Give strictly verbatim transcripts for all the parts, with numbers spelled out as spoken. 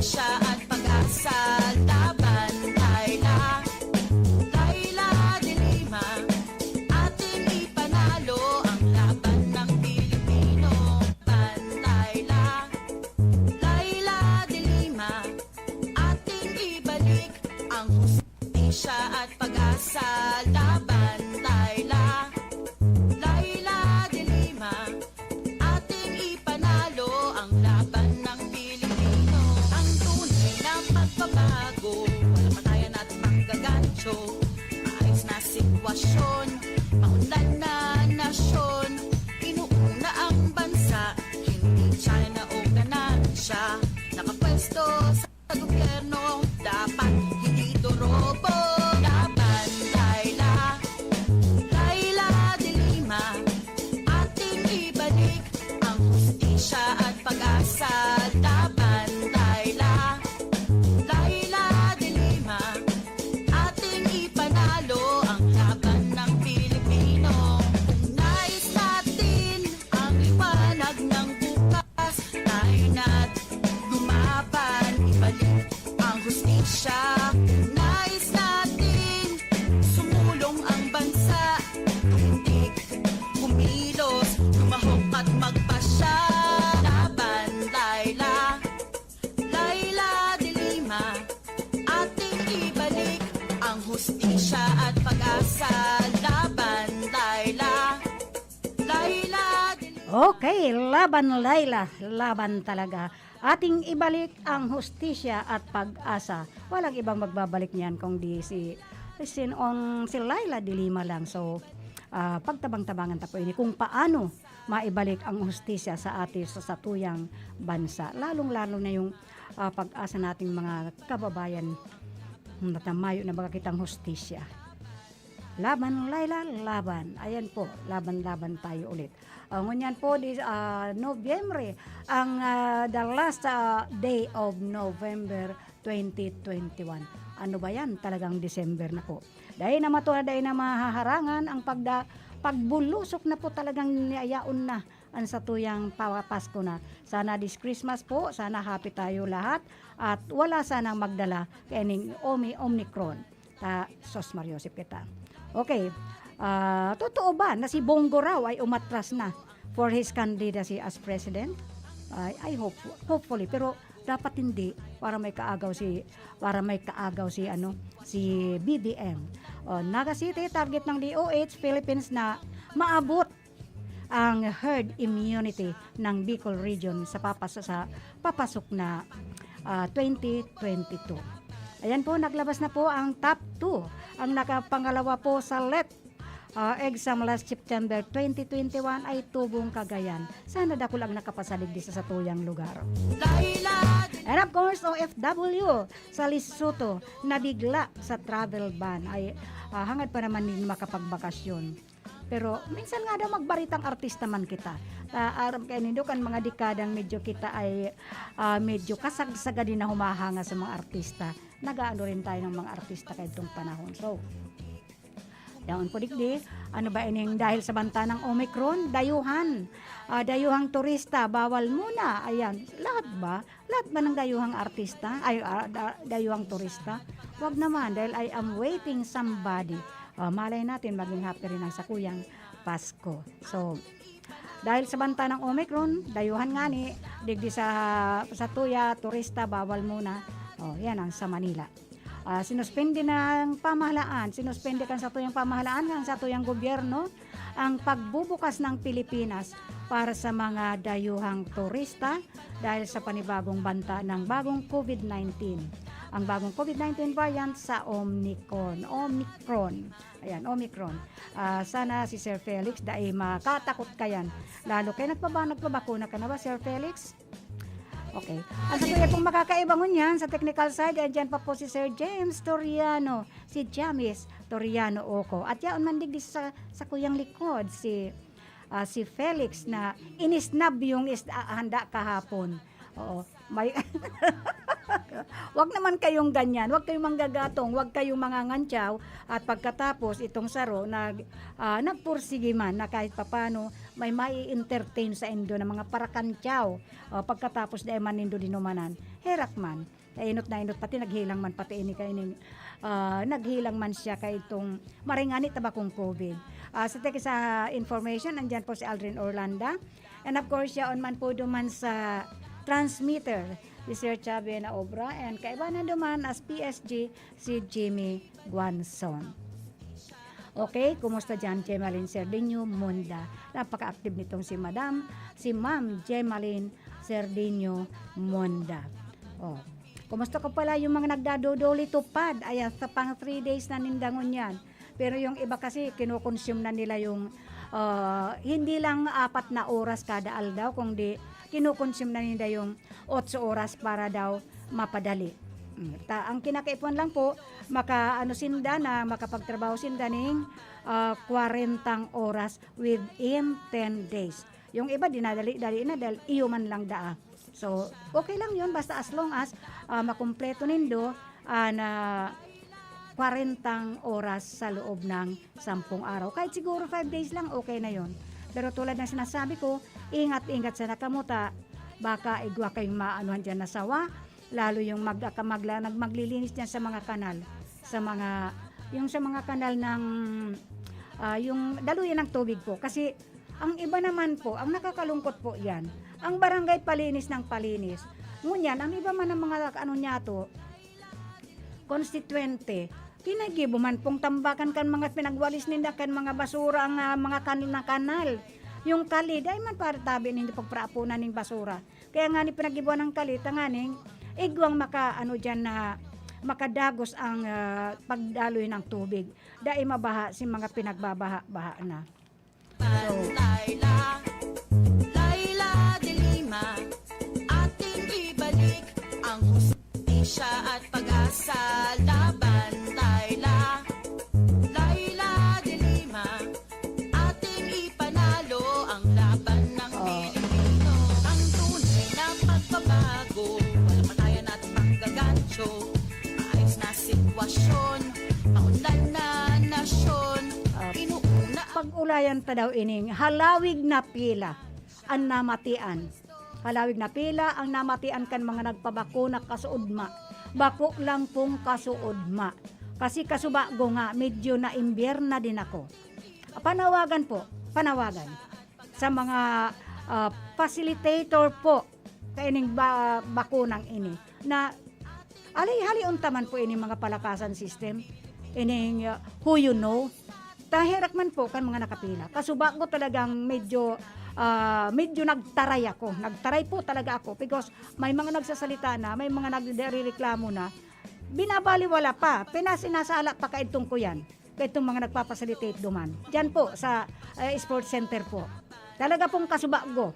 Siya at pag-asa, laban, Laila. Laila de Lima, ating ipanalo ang laban ng Pilipino. Laban, Laila. Laila de Lima, ating ibalik ang hustisya at pag-asa, laban, Laila. Laila de Lima, ating ipanalo ang laban ng Pilipino. Ang tunay na pagbabago, walang patayan at panggagancho. Maayos na sitwasyon, maunlad na nasyon. Inuuna ang bansa, hindi China o ganansya. Nakapwesto sa gobyerno, dapat hindi dorobo. Laban, Laila. Laila de Lima, ating ibalik ang hustisya at pag-asa. Laban, Laila. Laila de Lima, ating ipanalo ang laban ng Pilipino. Kung nais natin ang liwanag ng bukas, tayo na't lumaban, ibalik ang hustisya. Kung nais natin sumulong ang bansa, tumindig, kumilos, lumahok at magpasya. Laban, Laila. Laila de Lima, ating ibalik ang hustisya at pag-asa. Laban, Laila. Laila de Lima. Okay, laban, Laila. Laban talaga. Ating ibalik ang hustisya at pag-asa. Walang ibang magbabalik niyan kung di si, si Ong, si Laila de Lima lang. So, ah, pagtabang-tabangan ta po ini kung paano maibalik ang hustisya sa atin, sa satuyang bansa. Lalong-lalo na yung, ah, pag-asa nating mga kababayan na tamayo na baga kitang hustisya. Laban, Laila, laban. Ayan po, laban-laban tayo ulit. Ah, ngunyan po, di, ah, Nobyembre, ang, ah, the last, ah, day of November twenty twenty-one. Ano ba yan? Talagang December na po. Dai na mato, dai na mahaharangan ang pagda-, pagbulusok na po talagang niyayaon na ang satuyang pa-, Pasko na. Sana this Christmas po, sana happy tayo lahat at wala sanang magdala kaining Omi-, Omicron. Ta, sos, Mariosep kita. Okay. Ah, totoo ba na si Bongo raw ay umatras na for his candidacy as president? I, I hope, hopefully, pero dapat hindi para may kaagaw si, para may kaagaw si, ano, si B B M. Oh, Naga City, target ng D O H Philippines na maabot ang herd immunity ng Bicol Region sa papas-, sa papasok na, ah, twenty twenty-two. Ayan po, naglabas na po ang top two. Ang nakapangalawa po sa let, ah, exam last September twenty twenty-one ay Tubong, Cagayan. Sana dakul ang nakapasalig di sa satuyang lugar. And of course, O F W sa Lesotho, nabigla sa travel ban. Ay, ah, hangad pa naman din makapagbakasyon. Pero minsan nga daw magbaritang artista man kita. Ah, aram kay nindo kan mga dekadang medyo kita ay, ah, medyo kasagsagan din na humahanga sa mga artista. Nag-aano rin tayo ng mga artista kaitong panahon. So, yaon po digdi, ano ba ining dahil sa banta ng Omicron? Dayuhan, ah, dayuhang turista, bawal muna. Ayan, lahat ba? Lahat ba ng dayuhang artista? Ay, ah, da-, dayuhang turista? Wag naman, dahil I am waiting somebody. Ah, malay natin, maging happy rin ang sakuyang Pasko. So, dahil sa banta ng Omicron, dayuhan ngani, digdi sa, sa tuya, turista, bawal muna. Oh, yan ang sa Manila. Ah, sinuspende ng pamahalaan, sinuspende kan satuyang pamahalaan, kan satuyang gobyerno, ang pagbubukas ng Pilipinas para sa mga dayuhang turista dahil sa panibagong banta ng bagong COVID nineteen. Ang bagong COVID nineteen variant sa Omnicron, Omicron. Ayan, Omicron. Ah, sana si Sir Felix dai makatakot kayan. Lalo kay nagpaba-, nagpabakuna ka na ba, Sir Felix? Okay. Ang sa kuya pong makakaiba ngunyan sa technical side, andyan pa po si Sir James Toriano, si James Toriano Oco. At yaon man digdi sa, sa kuyang likod, si, ah, si Felix na inisnab yung is-, ah, handa kahapon. Oo. May, wag naman kayong ganyan. Wag kayong manggagatong, wag kayong mangangantyaw. At pagkatapos, itong saro, nag, ah, nagpursige man na kahit papano, may mai-entertain sa indo na mga parakantyaw. Ah, pagkatapos, dai man nindo dinumanan. herak man. Nainot na inot pati, naghilang man pati ini kaining, ah, naghilang man siya kay itong maray ngani ta bakong COVID. Ah, sa tiki sa information, andyan po si Aldrin Orlanda. And of course, yaon man po duman sa transmitter, si Sir Chubby na obra. And kaibanan duman as P S G, si Jimmy Guanzon. Okay, kumusta dyan, Jemalyn Serdiño Monda? Napaka-active nitong si Madam, si Ma'am Jemalyn Serdiño Monda. Oh. Kumusta ko pala yung mga nagdadodoli tupad? Ayan, sa pang three days na ninda ngunyan. Pero yung iba kasi, kinukonsume na nila yung, ah, hindi lang apat na oras kada aldaw, kundi kinukonsume na nila yung otso oras para daw mapadali. Mm, ta-, ang kinakaipuhan lang po, maka-, ano sinda na, makapagtrabaho sinda ning, ah, kwarentang oras within ten days. Yung iba, dinadali-dali na dahil iyo man lang daa. So, okay lang yun, basta as long as, ah, makumpleto nindo, ah, na kwarentang oras sa loob ng sampung araw. Kahit siguro five days lang, okay na yun. Pero tulad ng sinasabi ko, ingat-ingat sana kamo ta, baka igwa kayong maanuhan dyan na sawa, lalo yung mag-, magla-, nag-, maglilinis dyan sa mga kanal, sa mga, yung sa mga kanal ng, ah, yung daluyan ng tubig po. Kasi ang iba naman po, ang nakakalungkot po yan, ang barangay palinis ng palinis. Ngunyan, ang iba man ng mga ano niya to, konstituyente, kinagibo man pong tambakan kan mga pinagwalis ninda, kan mga basura, ang, ah, mga kan-, na kanal. Yung kali, dai man para tabi ninda pagpraapunan ning basura. Kaya nga ni pinagibuan ng kali, tanganing igwang maka, ano dyan na, makadagos ang, ah, pagdaloy ng tubig. Dai mabaha si mga pinagbabaha-baha na. So, Laila, Laila de Lima, ating ibalik ang hustisya at pag-asa. Laban, Laila, Laila de Lima, ating ipanalo ang laban ng Oh. Pilipino. Ang tunay na pagbabago, walang patayan at panggagancho. Maayos na sitwasyon, maunlad na nasyon. Ah, Inuuna pag-ulayan ta daw ining halawig na pila ang namatian. Halawig na pila ang namatian kan mga nagpabakuna kasuodma. Bako lang pong kasuodma. Kasi kasubago nga, medyo naimbierna din ako. Panawagan po, panawagan sa mga, ah, facilitator po kaining ba-, bakunang ini na ali-, halion ta man po ining mga palakasan system, ining, ah, who you know. Taherak man po kan mga nakapila. Kasubago talagang medyo, ah, medyo nagtaray ako. Nagtaray po talaga ako because may mga nagsasalita na, may mga nagrereklamo na, binabaliwala pa, pinasinasala pa kaidtong ko yan, kaidtong mga nagpapasalitate duman. Diyan po sa, eh, sports center po. Talaga pong kasubago.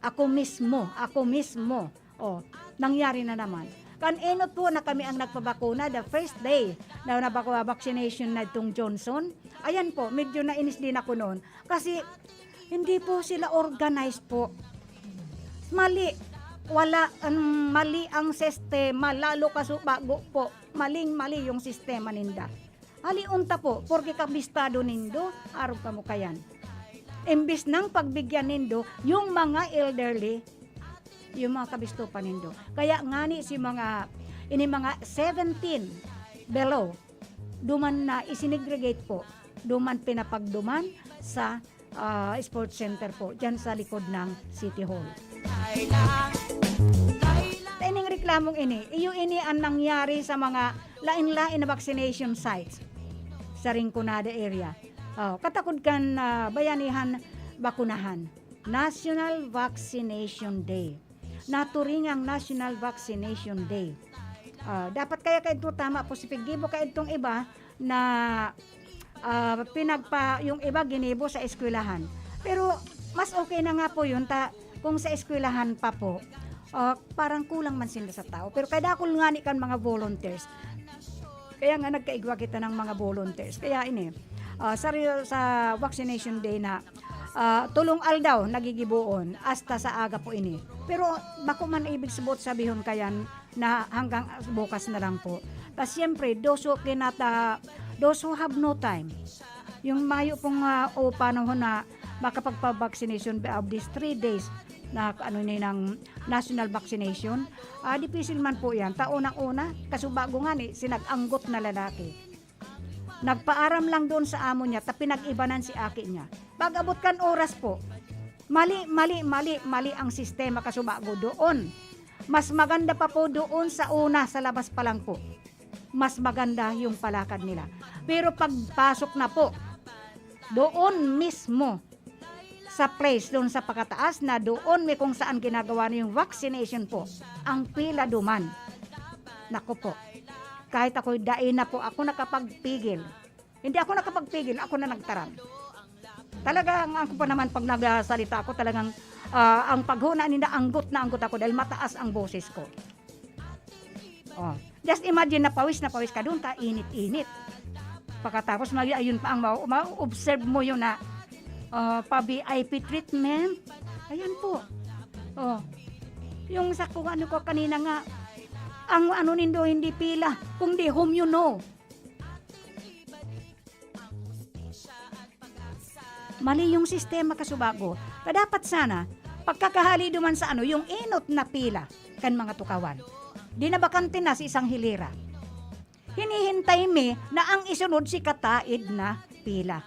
Ako mismo, ako mismo. Oh, nangyari na naman. Kan enot po na kami ang nagpabakuna, the first day na nabako-, vaccination na itong Johnson. Ayan po, medyo nainis din ako noon. Kasi hindi po sila organized po. Mali. Wala, um, mali ang sistema. Lalo kasubago po. Maling-mali yung sistema ninda. Halion ta po, porke kabistado nindo, arog kamo kayan. Imbis nang pagbigyan nindo yung mga elderly, yung mga kabisto pa nindo. Kaya ngani si mga, ini mga seventeen below, duman na isinegregate po, duman pinapagduman sa, ah, sports center po, dyan sa likod ng City Hall. Ining reklamong ini, iyo ini ang nangyari sa mga lain-lain na vaccination sites sa Rinconada area. Oh, katakod kan, ah, bayanihan bakunahan. National Vaccination Day. Naturingang National Vaccination Day. Ah, dapat kaya kaidto tama po si Pigibo, kaidtong iba na, ah, pinagpa-, yung iba ginibo sa eskwelahan. Pero mas okay na nga po yun ta-, kung sa eskwelahan pa po, ah, parang kulang man sila sa tao. Pero kaya dakul nga ni kan mga volunteers. Kaya nga nagkaigwa kita ng mga volunteers. Kaya ini, ah, sa, sa vaccination day na, ah, tulong aldaw nagigiboon hasta sa aga po ini. Pero bako man ibig sabot sabihon kayan na hanggang bukas na lang po. Tas siyempre, those who cannot, ah, those who have no time, yung mayo pong, ah, o panahon na makapagpa-vaccination of these three days, na ano ni ng national vaccination. Ah, dipisil man po yan. Ta unang-una, kasubago nga ni, sinag-anggot na lalaki. Nagpaaram lang doon sa amo niya, ta pinag-ibanan si aki niya. Pag-abot kan oras po, mali, mali, mali, mali ang sistema kasubago doon. Mas maganda pa po doon sa una, sa labas pa lang po. Mas maganda yung palakad nila. Pero pagpasok na po, doon mismo sa place, doon sa pakataas na doon may kung saan ginagawa na yung vaccination po, ang pila duman. Naku po, kahit ako'y dai na po ako nakapagpigil. Hindi ako nakapagpigil, ako na nagtaram. Talagang ako pa naman pag nagsalita ako, talagang, ah, ang paghuna ninda, anggot na anggot ako dahil mataas ang boses ko. Oh, just imagine na pawis na pawis ka doon, kainit-init. Pagkatapos, may, ayun pa ang ma-, ma-observe mo yun na, ah, pa-V I P treatment. Ayan po. Oh, yung sa kung ano ko kanina nga, ang ano nindo, hindi pila, kundi whom you know. Mali yung sistema kasubago. Ta dapat sana, pagkakahali duman sa ano, yung enot na pila kan mga tukawan. Di na bakante na sa isang hilera. Hinihintay mi na ang isunod si kataid na pila.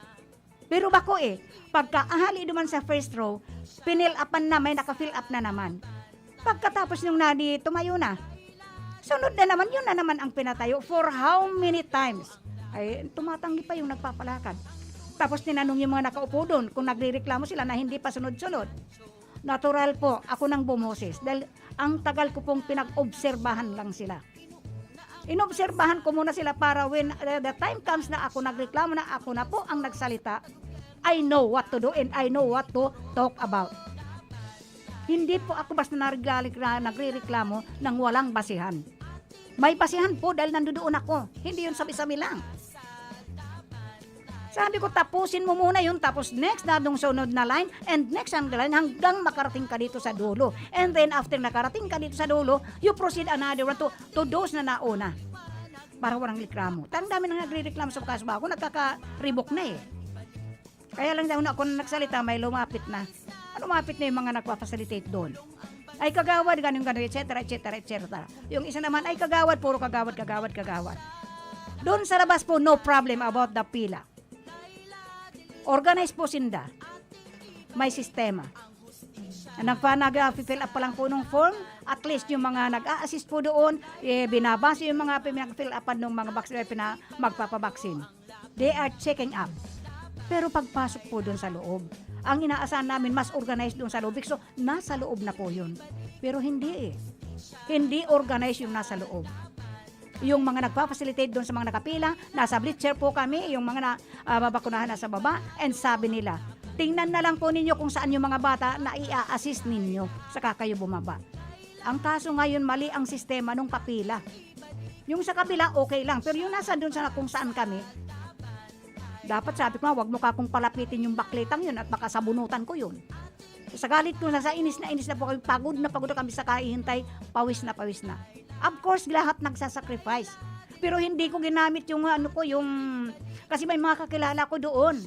Pero bako eh, pagkaahali duman sa first row, pinil-apan na, may naka-fill up na naman. Pagkatapos nung nadi, tumayo na. Sunod na naman, yun na naman ang pinatayo. For how many times? Ay, tumatanggi pa yung nagpapalakad. Tapos tinanong yung mga nakaupo doon kung nagrereklamo sila na hindi pa sunod-sunod. Natural po, ako nang bumoses dahil ang tagal ko pong pinag-obserbahan lang sila. Inobserbahan ko muna sila para when, uh, the time comes na ako nagreklamo na, ako na po ang nagsalita, I know what to do and I know what to talk about. Hindi po ako basta nagre-, nagrereklamo ng walang basihan. May basihan po dahil nandoon ako. Hindi yun sabi-sabi lang. Sabi ko, "Tapusin mo muna yun, tapos next na dong sunod na line, and next ang line, hanggang makarating ka dito sa dulo. And then after nakarating ka dito sa dulo, you proceed another one to, to those na nauna." Para walang reklamo. Tang dami nang nagrereklamo sa kasubago, nagkakaribok na eh. Kaya lang daw na ako na nagsalita, may lumapit na. Ano, lumapit na yung mga nagpa-facilitate doon. "Ay, kagawad, ganun, ganun, et cetera, et cetera, et cetera." Yung isa naman, "Ay, kagawad, puro kagawad, kagawad, kagawad." Doon sa labas po, no problem about the pila. Organize po sinda. May sistema. Nagpa-, nag-, ah, fill up pa lang po nung form, at least yung mga nag-a-assist po doon, eh, binabase yung mga pinag-fill upan ng mga vaccine, pina-, magpapabaksin. They are checking up. Pero pagpasok po doon sa loob, ang inaasahan namin mas organized doon sa loob. So, nasa loob na po yun. Pero hindi eh. Hindi organized yung nasa loob. Yung mga nagpa-facilitate doon sa mga nakapila, nasa bleacher po kami, yung mga na, ah, mabakunahan nasa baba, and sabi nila, "Tingnan na lang po ninyo kung saan yung mga bata na i-assist ninyo, saka kayo bumaba." Ang kaso ngayon, mali ang sistema nung kapila. Yung sa kabila, okay lang, pero yung nasa doon sa kung saan kami, dapat sabi ko nga, "Wag mo ka akong palapitin yung baklitang yun at baka sabunutan ko yun." Sa galit ko na, sa inis na inis na po kami, pagod na pagod na kami sa kahihintay, pawis na pawis na. Of course, lahat nagsasacrifice. Pero hindi ko ginamit yung ano ko, yung, kasi may mga kakilala ko doon.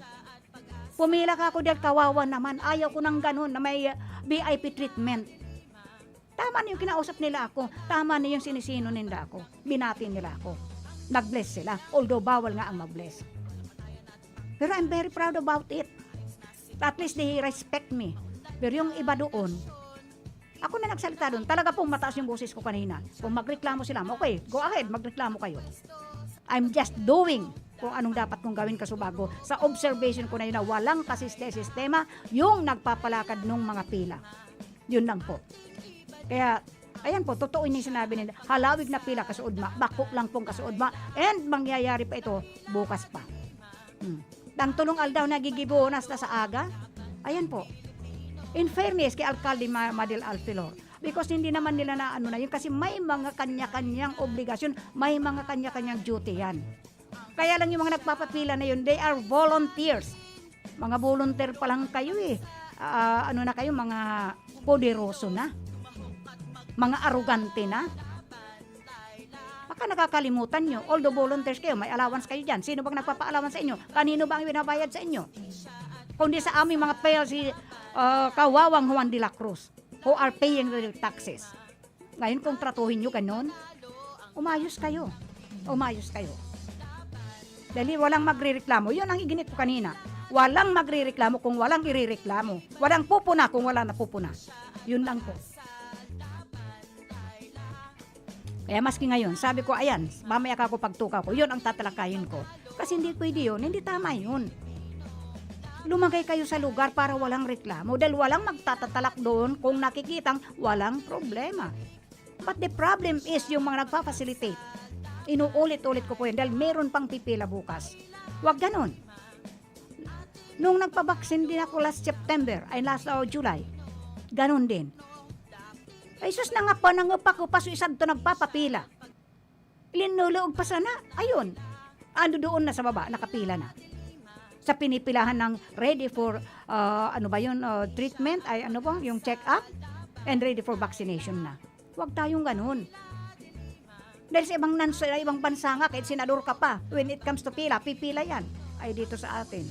Pumila ka ako dahil kawawa naman. Ayaw ko nang ganun na may, uh, V I P treatment. Tama na yung kinausap nila ako. Tama na yung sinisino ninda ako. Binati nila ako. Nag-bless sila. Although bawal nga ang mag-bless. Pero I'm very proud about it. At least they respect me. Pero yung iba doon, ako na nagsalita doon. Talaga pong mataas yung boses ko kanina. Kung magreklamo sila, okay, go ahead, magreklamo kayo. I'm just doing kung anong dapat kong gawin kasubago sa observation ko na yun na walang kasiste-sistema yung nagpapalakad ng mga pila. Yun lang po. Kaya, ayan po, totoo yung sinabi nila, halawig na pila kasuodma, bako lang pong kasuodma, and mangyayari pa ito bukas pa. Hmm. Ang tulong aldaw nagigibo na sa, sa aga. Ayan po. In fairness kay Alkalde Ma-, Madil Alfilor, because hindi naman nila na ano na yun, kasi may mga kanya-kanyang obligasyon, may mga kanya-kanyang duty yan. Kaya lang yung mga nagpapapila na yun, they are volunteers. Mga volunteer pa lang kayo eh. Ah, ano na kayo, mga poderoso na. Mga arogante na. Baka nakakalimutan nyo, although volunteers kayo, may allowance kayo dyan. Sino bang nagpapa-allowance sa inyo? Kanino ba ang binabayad sa inyo? Kundi sa aming mga payroll, si, ah, kawawang Juan de la Cruz. who are paying their taxes. Ngayon, kung tratuhin nyo ganon, umayos kayo. Umayos kayo. Dali, walang magrereklamo. Yun ang iginit ko kanina. Walang magrereklamo kung walang irereklamo. Walang pupuna kung wala napupuna. Yun lang po. Kaya maski ngayon, sabi ko, "Ayan, mamaya ka ako pagtukaw ko. Yun ang tatalakayin ko." Kasi hindi pwede yun. Hindi tama yun. Lumagay kayo sa lugar para walang reklamo. Dahil walang magtatatalak doon kung nakikitang walang problema. But the problem is yung mga nagpa-facilitate. Inuulit-ulit ko po yan dahil meron pang pipila bukas. Wag ganon. Nung nagpabaksin din ako last September, ay last, oh, July, ganon din. Ay sus, nangapa, nangapa ko pa, so isang to nagpapapila. Linulog pa sana, ayun. Ano doon na sa baba, nakapila na. Sa pinipilahan ng ready for, ah, ano ba yun, ah, treatment, ay ano ba, yung check-up, and ready for vaccination na. Huwag tayong ganun. Dahil sa ibang, nan-, sa ibang bansa nga, kahit senador ka pa, when it comes to pila, pipila yan. Ay dito sa atin.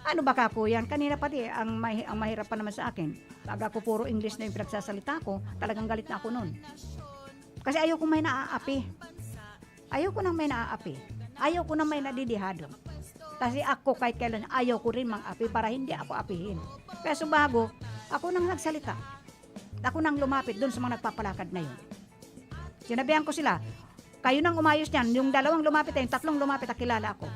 Ano ba kako yan? Kanina pati, ang, mahi- ang mahirap pa naman sa akin, pag ako puro English na yung pinagsasalita ko, talagang galit na ako nun. Kasi ayoko may naaapi. Ayoko nang may naaapi. Ayoko nang may nadidihado. Kasi ako kahit kailan, ayoko rin mang api para hindi ako apihin. Kaya subago, ako nang nagsalita. Ako nang lumapit doon sa mga nagpapalakad na yun. Sinabihan ko sila, "Kayo nang umayos niyan, yung dalawang lumapit, yung tatlong lumapit, kakilala ako.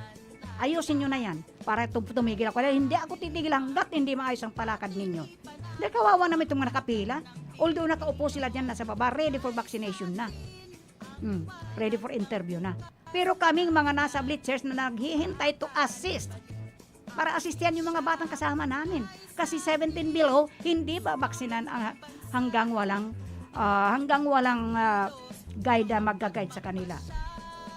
Ayusin nyo na yan para tum- tumigil ako. Dahil hindi ako titigil hanggat hindi maayos ang palakad ninyo." Dahil kawawa naman itong mga nakapila. Although nakaupo sila dyan, nasa baba, ready for vaccination na. Hmm, ready for interview na. Pero kaming mga nasa bleachers na naghihintay to assist, para asistihan yung mga batang kasama namin. Kasi seventeen below, hindi babaksinan ang hanggang walang, ah, hanggang walang, ah, guide na magga-guide sa kanila.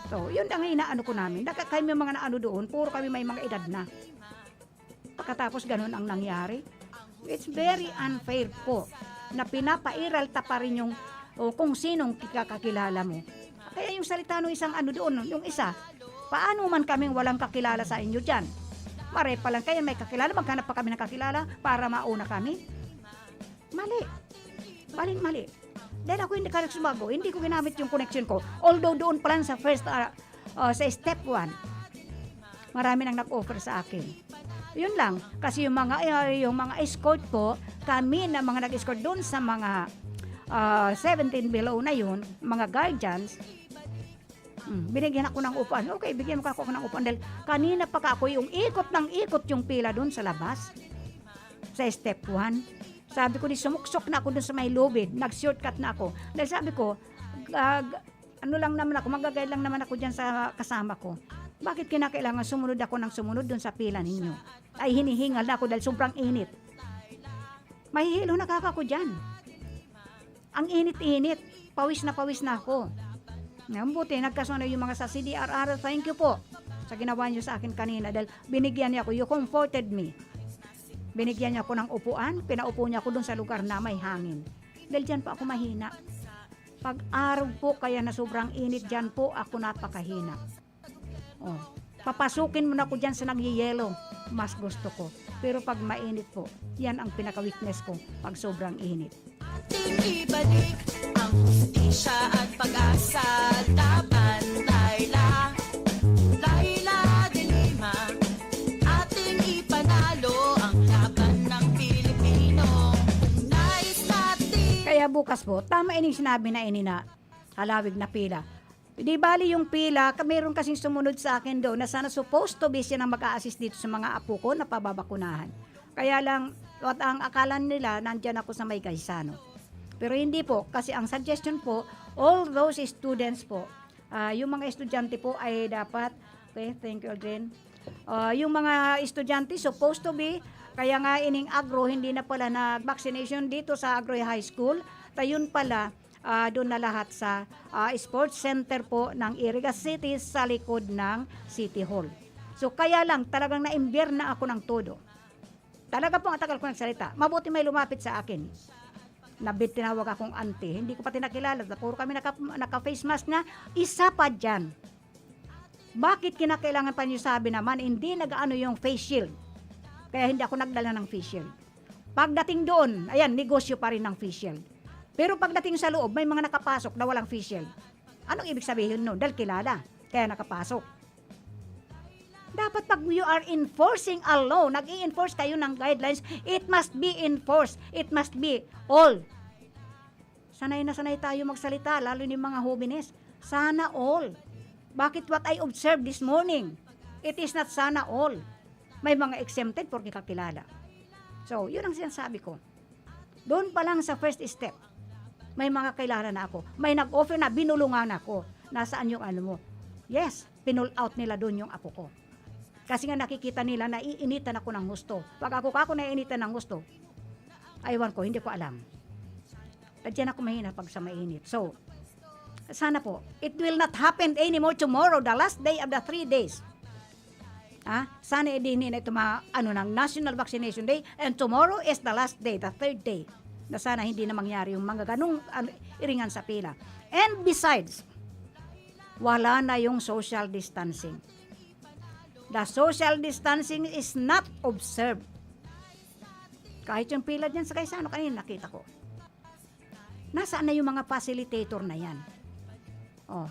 So, yun ang inaano ko namin. Dapat kami mga naano doon, puro kami may mga edad na. Pagkatapos ganun ang nangyari. It's very unfair po na pinapairal ta pa rin yung, o, kung sinong kikakakilala mo. Kaya yung salita ng isang ano doon, yung isa, "Paano man kaming walang kakilala sa inyo dyan? Maray pa lang kayo may kakilala, maghanap pa kami ng kakilala para mauna kami." Mali. Maling mali. Dahil ako hindi ka nagsubago, hindi ko ginamit yung connection ko. Although doon pa lang sa first, ah, ah, sa step one, marami nang nag-offer sa akin. Yun lang. Kasi yung mga, ah, yung mga escort po, kami na mga nag-escort doon sa mga, ah, seventeen below na yun, mga guardians, hmm, binigyan ako ng upuan. Okay, bigyan mo ka ako ng upuan. Dahil kanina pa ka ako yung ikot ng ikot yung pila doon sa labas. Sa step one. Sabi ko, di sumuksok na ako doon sa may lubid. Nag-shortcut na ako. Dahil sabi ko, "Gag-, ano lang naman ako, magagay lang naman ako dyan sa kasama ko. Bakit kinakailangan sumunod ako ng sumunod doon sa pila ninyo?" Ay, hinihingal na ako dahil sobrang init. Mahihilo na kaka ako dyan. Ang init-init. Pawis na pawis na ako. Ang buti, nagkasundo yung mga sa C D R R. Thank you po sa ginawa niyo sa akin kanina dahil binigyan niyo ako. You comforted me. Binigyan niyo ako ng upuan. Pinaupo niyo ako doon sa lugar na may hangin. Dahil dyan po ako mahina. Pag araw po kaya na sobrang init, dyan po ako napakahina. Oh, papasukin mo na ako dyan sa nagyeyelo. Mas gusto ko. Pero pag mainit po, yan ang pinaka-weakness ko, pag sobrang init. Ating ibalik ang hustisya at pag-asa laban, Laila. Laila de Lima, ating ipanalo ang laban ng Pilipino. Nais natin. Kaya bukas po, tama ining sinabi na ini na halawig na pila. Di bali yung pila, ka-, meron kasing sumunod sa akin doon na sana supposed to be siya nang mag-a-assist dito sa mga apo ko na pababakunahan. Kaya lang, what ang akala nila, nandyan ako sa may Gaisano. Pero hindi po, kasi ang suggestion po, all those students po, ah, yung mga estudyante po ay dapat, okay, thank you, Aldrin. Ah, yung mga estudyante supposed to be, kaya nga ining Agro, hindi na pala nag-vaccination dito sa Agro High School. Tayon pala, ah, doon na lahat sa, ah, sports center po ng Iriga City sa likod ng City Hall. So, kaya lang, talagang na-imbier na ako ng todo. Talaga pong ang tagal ko nagsalita. Mabuti may lumapit sa akin. Nabit, tinawag akong auntie. Hindi ko pati nakilala. Puro kami naka, naka-face mask na. Isa pa dyan. Bakit kinakailangan pa niyo sabi naman, hindi nag-aano yung face shield? Kaya hindi ako nagdala ng face shield. Pagdating doon, ayan, negosyo pa rin ng face shield. Pero pagdating sa loob, may mga nakapasok na walang face shield. Anong ibig sabihin nun? Dahil kilala, kaya nakapasok. Dapat pag you are enforcing a law, nag-i-enforce kayo ng guidelines, it must be enforced. It must be all. Sanay na sanay tayo magsalita, lalo ni mga hobenes. Sana all. Bakit what I observed this morning? It is not sana all. May mga exempted porque kakilala. So, yun ang sinasabi ko. Doon pa lang sa first step, may mga kilala na ako. May nag-offer na, binulungan ako. Nasaan yung ano mo? Yes, pinull out nila doon yung apo ko. Kasi nga nakikita nila, naiinitan ako ng husto. Pag ako, ako naiinitan ng husto, aywan ko, hindi ko alam. Diyan ako mahina pag sa mainit. So, sana po, it will not happen anymore tomorrow, the last day of the three days. Ah, sana eh, di na ito ma-, ano, ng National Vaccination Day, and tomorrow is the last day, the third day, na sana hindi na mangyari yung mga ganong, ano, iringan sa pila. And besides, wala na yung social distancing. The social distancing is not observed. Kahit yung pila dyan sa Gaisano, kanina nakita ko. Nasaan na yung mga facilitator na yan? Oh.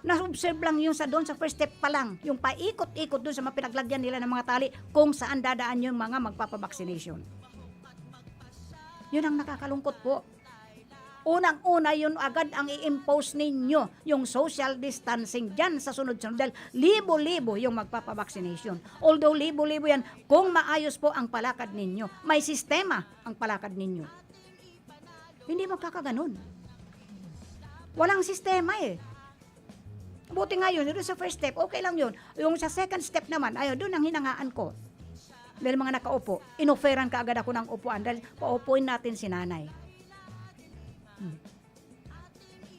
Na-observe lang yung sa doon sa first step pa lang, yung paikot-ikot doon sa mga pinaglagyan nila ng mga tali kung saan dadaan yung mga magpapabaksination. Yun ang nakakalungkot po. Unang-una, yun agad ang i-impose ninyo, yung social distancing dyan sa sunod-sunod. Dahil libo-libo yung magpapabaksination. Although libo-libo yan, kung maayos po ang palakad ninyo, may sistema ang palakad ninyo. Hindi magkakaganon. Walang sistema eh. Buti nga yun, doon sa first step, okay lang yun. Yung sa second step naman, ayun, doon ang hinangaan ko. Dahil mga nakaupo, inoferan ka agad ako ng upuan dahil paupuin natin si nanay. Hmm.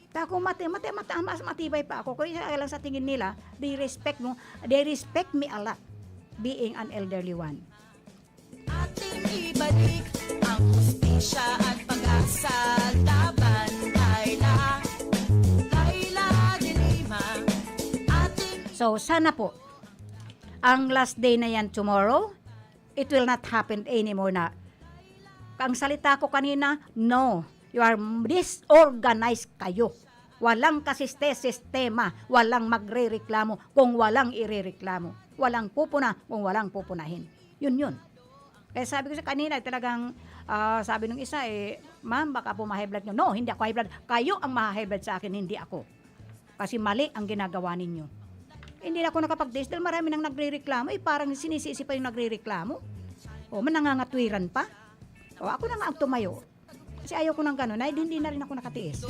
Tako mati, mati, mati, mas matibay pa ako. Kaya lang sa tingin nila, they respect mo, they respect me a lot being an elderly one. Ating ibalik ang hustisya at pag-asa laban Laila, Laila de Lima. Ating So, sana po, ang last day na yan tomorrow, it will not happen anymore na. Ang salita ko kanina, no, you are disorganized kayo. Walang kasiste-sistema, walang magrereklamo kung walang irereklamo. Walang pupuna kung walang pupunahin. Yun yun. Kaya sabi ko sa kanina, talagang, ah, sabi nung isa, eh, "Ma'am, baka po ma-high blood nyo." No, hindi ako high blood. Kayo ang maha-high blood sa akin, hindi ako. Kasi mali ang ginagawa ninyo. Hindi na ako nakapag-test dahil marami nang nagrereklamo. Eh, parang sinisisi pa yung nagrereklamo. O, manangangatwiran pa. O, ako na nga ang tumayo. Kasi ayaw ko ng gano'n. Ay, hindi na rin ako nakatiis.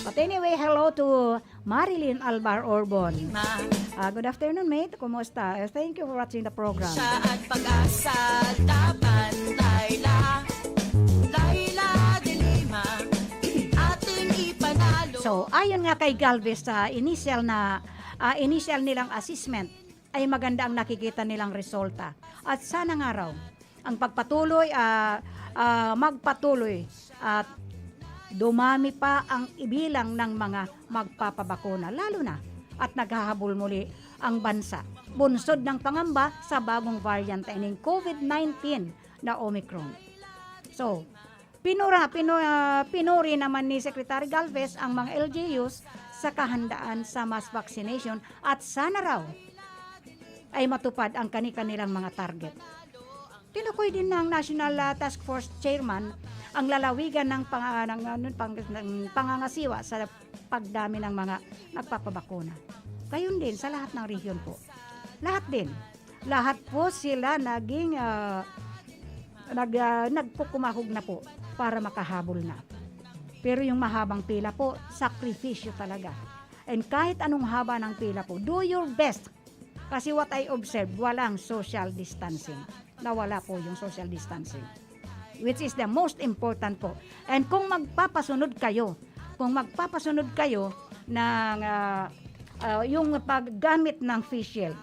But anyway, hello to Marilyn Albar Orbon. Ah, good afternoon, mate. Kumusta? Eh, thank you for watching the program. Siya at pag-asa, laban, Laila. Laila de Lima, ating ipanalo. So, ayon nga kay Galvez, sa initial na, ah, initial nilang assessment, ay maganda ang nakikita nilang resulta. At sana nga raw, ang pagpatuloy, ah, ah, magpatuloy at dumami pa ang ibilang ng mga magpapabakuna, lalo na at naghahabol muli ang bansa, bunsod ng pangamba sa bagong variant ning COVID nineteen na Omicron. So, pinura, pinu-, ah, pinuri naman ni Secretary Galvez ang mga L G Us sa kahandaan sa mass vaccination at sana raw ay matupad ang kani-kanilang mga target. Tinukoy din ng National, ah, Task Force Chairman ang lalawigan ng panga-, ng, ano, pang-, ng pangangasiwa sa pagdami ng mga nagpapabakuna. Gayon din sa lahat ng rehiyon po. Lahat din. Lahat po sila naging, ah, nag-, ah, nagkukumahog na po para makahabol na. Pero yung mahabang pila po, sakripisyo talaga. And kahit anong haba ng pila po, do your best. Kasi what I observed, walang social distancing. Nawala po yung social distancing. Which is the most important po. And kung magpapasunod kayo, kung magpapasunod kayo ng, ah, ah, yung paggamit ng face shield,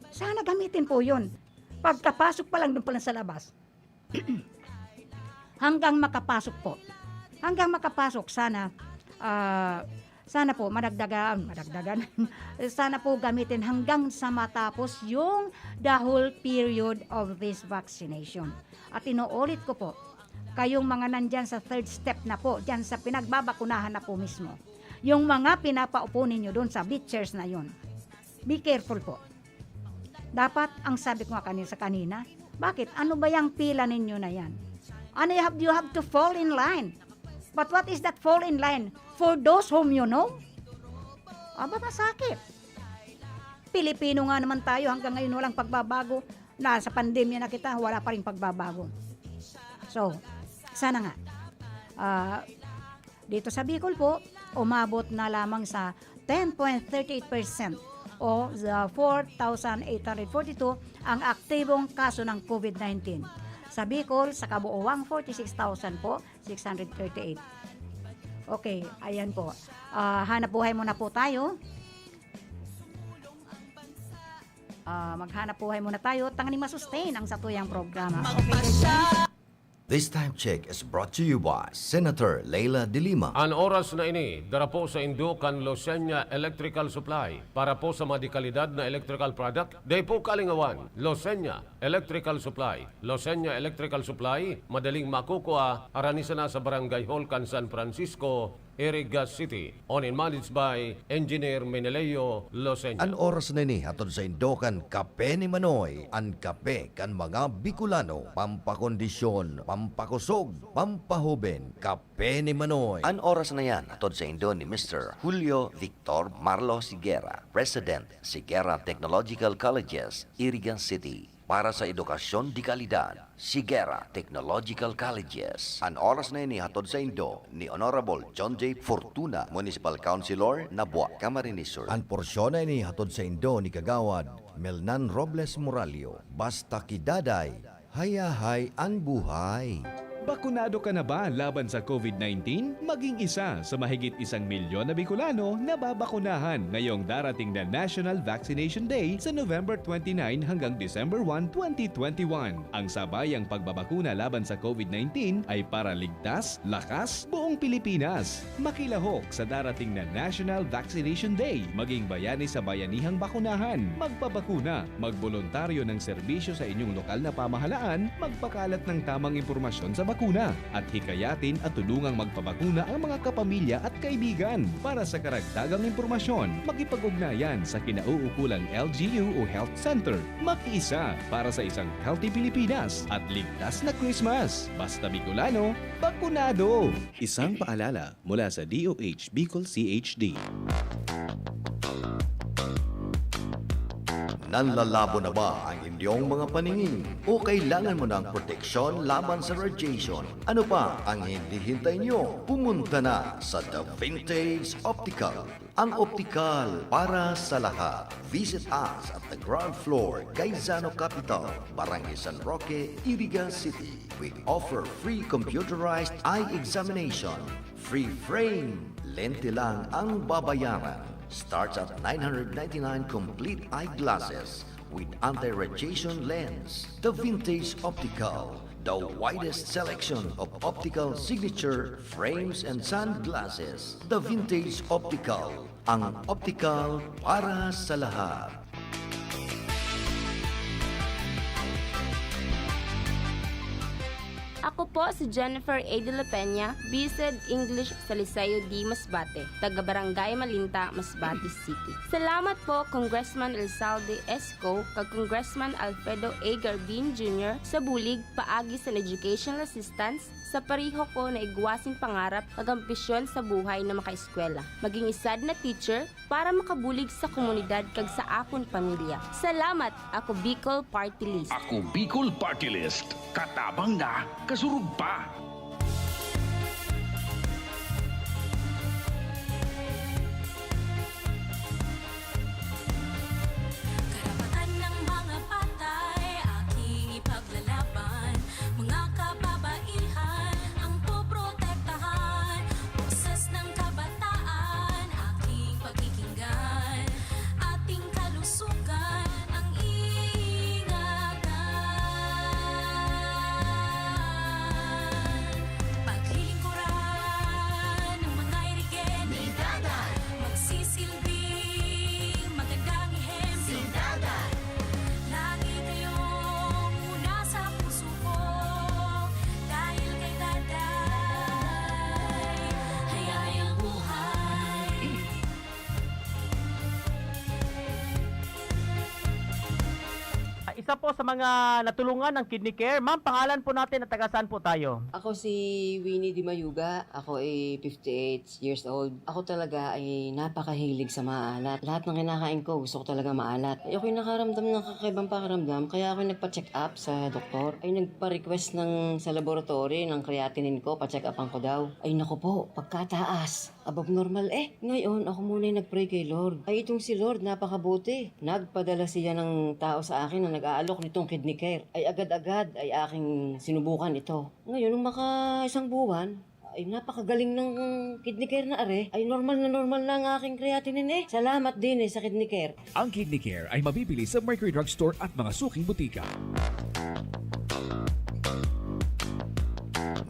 sana gamitin po yun. Pagkapasok pa lang, doon pa lang sa labas. Hanggang makapasok po. Hanggang makapasok, sana, ah, Sana po madagdagan, madagdagan. Sana po gamitin hanggang sa matapos yung the whole period of this vaccination. At inuulit ko po, kayong mga nandyan sa third step na po, dyan sa pinagbabakunahan na po mismo. Yung mga pinapaupo ninyo doon sa bleachers na yun, be careful po. Dapat, ang sabi ko nga kanina, sa kanina, bakit? Ano ba yung pila ninyo na yan? Ano you have, you have to fall in line? But what is that fall in line? For those whom you know? Aba, masakit. Pilipino nga naman tayo, hanggang ngayon walang pagbabago. Nasa pandemya na kita, wala pa rin pagbabago. So, sana nga. Ah, dito sa Bicol po, umabot na lamang sa ten point thirty eight percent o the four thousand eight hundred forty two ang aktibong kaso ng COVID nineteen. Sa Bicol, sa kabuuang forty six thousand po, six hundred thirty eight. Okay, ayan po. Ah, hanap buhay muna po tayo. Ah, maghanap buhay muna tayo, tanganing masustain ang satuyang programa. Okay, guys? This time check is brought to you by Senator Leila de Lima. An oras na ini, dara po sa indo kan Losenya Electrical Supply. Para po sa madikalidad na electrical product, dai po kalingawan. Losenya Electrical Supply. Losenya Electrical Supply, madaling makukua, harani sana sa Barangay Hall kan San Francisco, Iriga City, owned and managed by Engineer Meneleo Losenya. An oras na ini hatod sa indo kan Kape ni Manoy, an kape kan mga Bicolano, pampakondisyon, pampakusog, pampahoben, Kape ni Manoy. An oras na yan hatod sa indo ni Mister Julio Victor Marlo Sigera, President, Sigera Technological Colleges, Iriga City. Para sa edukasyon de kalidad, Sigera Technological Colleges. An oras na ini hatod sa indo ni Honorable John J. Fortuna, Municipal Councilor, Nabua, Camarines Sur. An porsyon na ini hatod sa indo ni Kagawad Melnan Robles Moralio. Basta ki Daday, hayahay an buhay. Bakunado ka na ba laban sa COVID nineteen? Maging isa sa mahigit isang milyon na Bicolano na babakunahan ngayong darating na National Vaccination Day sa November twenty-nine hanggang December one, twenty twenty-one. Ang sabayang pagbabakuna laban sa COVID nineteen ay para ligtas, lakas, buong Pilipinas. Makilahok sa darating na National Vaccination Day. Maging bayani sa bayanihang bakunahan. Magpabakuna. Magboluntaryo ng serbisyo sa inyong lokal na pamahalaan. Magpakalat ng tamang impormasyon sa bakuna. At hikayatin at tulungang magpabakuna ang mga kapamilya at kaibigan. Para sa karagdagang impormasyon, makipag-ugnayan sa kinauukulang L G U o Health Center. Makiisa para sa isang healthy Pilipinas at ligtas na Christmas. Basta Bicolano, bakunado! Isang paalala mula sa D O H Bicol C H D. Nanlalabo na ba ang inyong mga paningin? O kailangan mo ng proteksyon laban sa radiation? Ano pa ang hinihintay nyo? Pumunta na sa The Vintage Optical, ang optikal para sa lahat. Visit us at the ground floor, Gaisano Capital, Barangay San Roque, Iriga City. We offer free computerized eye examination, free frame. Lente lang ang babayaran. Starts at nine hundred ninety-nine complete eyeglasses with anti-radiation lens. The Vintage Optical, the widest selection of optical signature frames and sunglasses. The Vintage Optical, ang optical para sa lahat. Ako po si Jennifer A. de la Peña, B.Sed English sa Liceo D. Masbate, taga Barangay Malinta, Masbate City. Salamat po Congressman Elzalde Esco kag Congressman Alfredo A. Garbin Junior sa bulig paagi sa educational assistance sa pareho ko na igwasing pangarap kag ambisyon sa buhay na makaeskwela, maging isad na teacher, para makabulig sa komunidad kag sa akon pamilya. Salamat! Ako Bicol Party List. Ako Bicol Party List. Katabang na, kasurog pa. Karapatan ng mga patay, aking ipaglalaban. Mga kababaihan, ang poprotektahan. Boses ng kabataan, aking pakikinggan. Ating kalusugan, ang iingatan. Isa po sa mga natulungan ng Kidney Care. Ma'am, pangalan po natin at taga saan po tayo? Ako si Winnie Di Mayuga. Ako ay fifty-eight years old. Ako talaga ay napakahilig sa maalat. Lahat ng kinakain ko, gusto ko talaga maalat. Ay ako'y nakaramdam ng kakaibang pakiramdam, kaya ako'y nagpa-check up sa doktor. Ay nagpa-request ng, sa laboratory ng creatinine ko, pa-check upan ko daw. Ay naku po, pagkataas. Above normal eh. Ngayon, ako muna yung nag-pray kay Lord. Ay itong si Lord, napakabuti. Nagpadala siya ng tao sa akin na nag-aalok nitong Kidney Care. Ay agad-agad ay aking sinubukan ito. Ngayon, nung maka isang buwan, ay napakagaling ng Kidney Care na are. Ay normal na normal na ang aking creatinine eh. Salamat din eh sa Kidney Care. Ang Kidney Care ay mabibili sa Mercury Drug Store at mga suking butika.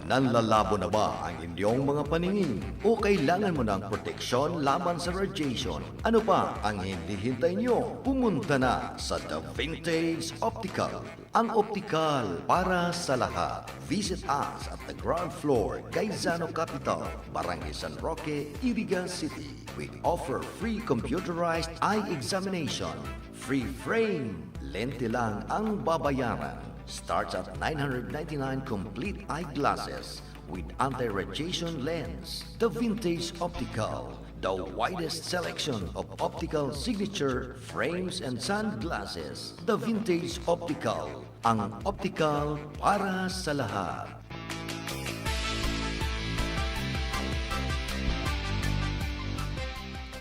Nanlalabo na ba ang inyong mga paningin? O kailangan mo ng proteksyon laban sa radiation? Ano pa ang hinihintay nyo? Pumunta na sa The Vintage Optical. Ang optical para sa lahat. Visit us at the ground floor, Gaisano Capital, Barangay San Roque, Iriga City. We offer free computerized eye examination, free frame. Lente lang ang babayaran. Starts at nine hundred ninety-nine complete eyeglasses with anti-radiation lens. The Vintage Optical, the widest selection of optical signature frames and sunglasses. The Vintage Optical, ang optical para sa lahat.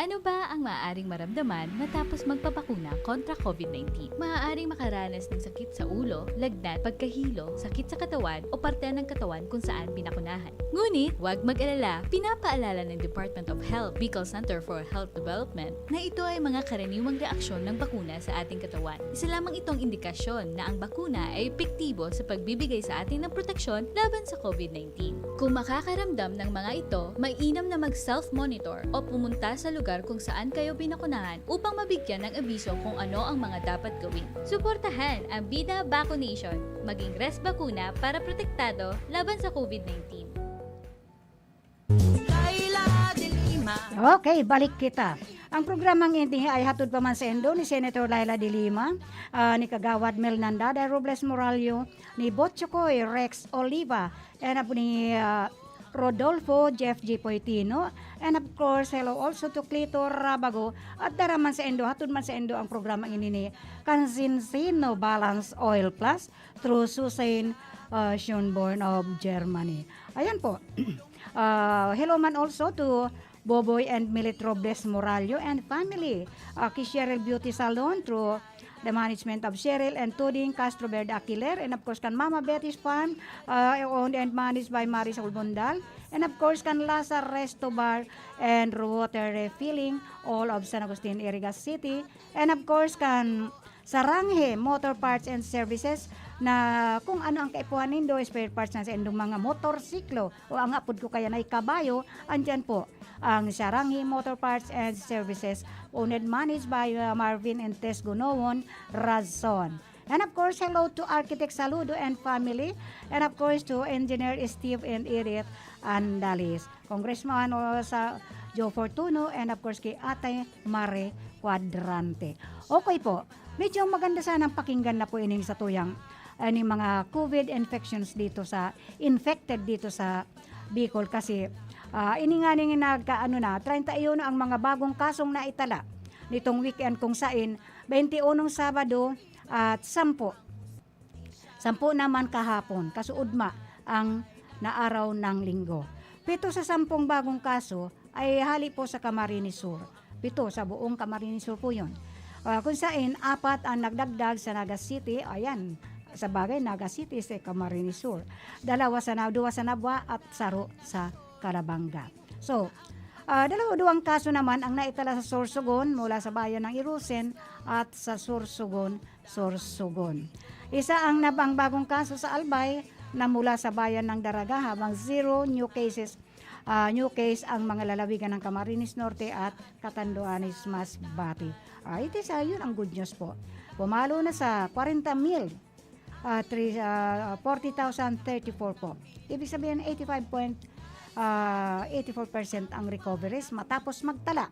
Ano ba ang maaaring maramdaman matapos magpabakuna kontra COVID nineteen? Maaaring makaranas ng sakit sa ulo, lagnat, pagkahilo, sakit sa katawan o parte ng katawan kung saan binakunahan. Ngunit, huwag mag-alala, pinapaalala ng Department of Health, Bicol Center for Health Development, na ito ay mga karaniwang reaksyon ng bakuna sa ating katawan. Isa lamang itong indikasyon na ang bakuna ay epektibo sa pagbibigay sa atin ng proteksyon laban sa COVID nineteen. Kung makakaramdam ng mga ito, mainam na mag-self-monitor o pumunta sa lugar kung saan kayo binakunahan upang mabigyan ng abiso kung ano ang mga dapat gawin. Suportahan ang Bida Vaccination. Maging Res Bakuna para protektado laban sa COVID nineteen. Okay, balik kita. Ang programang ini ay hatod pa man saindo ni Senator Leila de Lima, ah, ni Kagawad Mel Nandada Robles Morallo, ni Botchokoy Rex Oliva, and ni, ah, Rodolfo Jeff G Poitino, and of course, hello also to Clito Rabago, at dara man saindo, hatod man saindo ang programang ini ni Kansinsino Balance Oil Plus through Susan, ah, Schönborn of Germany. Ayan po. Ah, hello man also to Boboy and Milit Robles Morallo and family. Ah, ki Cheryl Beauty Salon through the management of Cheryl and Tuding Castro Verde Aquiler, and of course kan Mama Betty's Farm, ah, owned and managed by Maris Ulbondal, and of course kan Lasa Resto Bar and Water Refilling, all of San Agustin, Iriga City, and of course kan Saranghe Motor Parts and Services, na kung ano ang kaipuhan nindo, spare parts na sa indong mga motorsiklo o ang apod ko kaya na kabayo, andyan po ang Saranghe Motor Parts and Services, owned and managed by, uh, Marvin and Tess Gunowon Razon. And of course, hello to Architect Saludo and family. And of course, to Engineer Steve and Edith Andalis. Congressman, o, sa Joe Fortuno, and of course, kay Ate Mare Cuadrante. Okay po, medyo maganda sanang pakinggan na po ining satuyang, ining mga COVID infections dito sa, infected dito sa Bicol kasi, ah, ini nga ning nagka-, ano na, treinta y uno ang mga bagong kasong naitala nitong weekend kung sain, twenty-one Sabado at sampu, sampu naman kahapon, kasuodma ang naaraw ng Linggo. Pito sa sampung bagong kaso ay hali po sa Camarines Sur. Pito sa buong Camarines Sur po yun. Ah, kung sain, apat ang nagdagdag sa Naga City, ayan, sa bagay, Naga City sa Camarines Sur. Dalawa sa Na-, duwa sa Nabua at saro sa Calabanga. So, ah, dalawa, duwang kaso naman ang naitala sa Sorsogon mula sa bayan ng Irusen at sa Sorsogon, Sorsogon. Isa ang nabang bagong kaso sa Albay na mula sa bayan ng Daraga, habang zero new cases, ah, new case ang mga lalawigan ng Camarines Norte at Catanduanes Masbate. Ah, ito sa yun ang good news po. Pumalo na sa kwarenta mil, ah, three, ah, forty thousand thirty-four po. Ibig sabihin, eighty-five point, ah, eighty-four percent ang recoveries matapos magtala